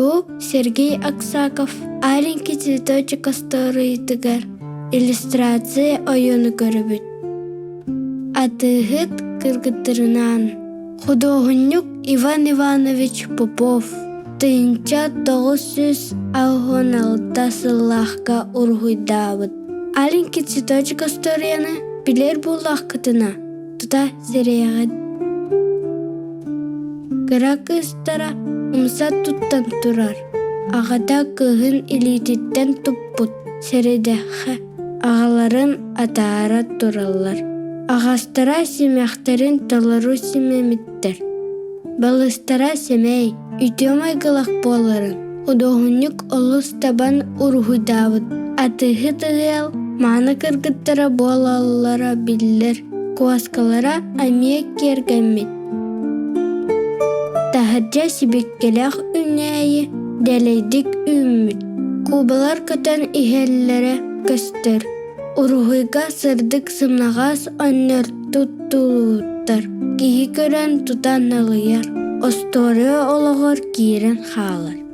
Бу Сергей Аксаков «Аленький цветочек» остуоруйатыгар иллюстрация ойууну көрөбүт. Атыыһыт кыргыттарынаан худуоһунньук Иван Иванович Попов 1996 сыллаахха уруһуйдаабыт. «Аленький цветочек» остуоруйаны билэр буоллаххытына, тута сэрэйэҕит. Кыра кыыстара умса туттан турар, аҕата кыыһын илиититтэн туппут, сэрэдэххэ аҕаларын атаара тураллар. Аҕастара симэхтэрин толору симэмиттэр, балыстара сэмэй, үтүө майгылаах буоларын худуоһунньук олус табан уруһуйдаабыт. Атыыһыт ыал мааны кыргыттара буолаллара биллэр, куоскалара эмиэ киэргэммит. Таһырдьа сибиккэлээх үүнээйи дэлэйдик үүммүт, кубалар көтөн иһэллэрэ көстөр. Уруһуйга сырдык сымнаҕас өннөр туттулуттар, киһи көрөн тута налыйар, остуоруйа олоҕор киирэн хаалар.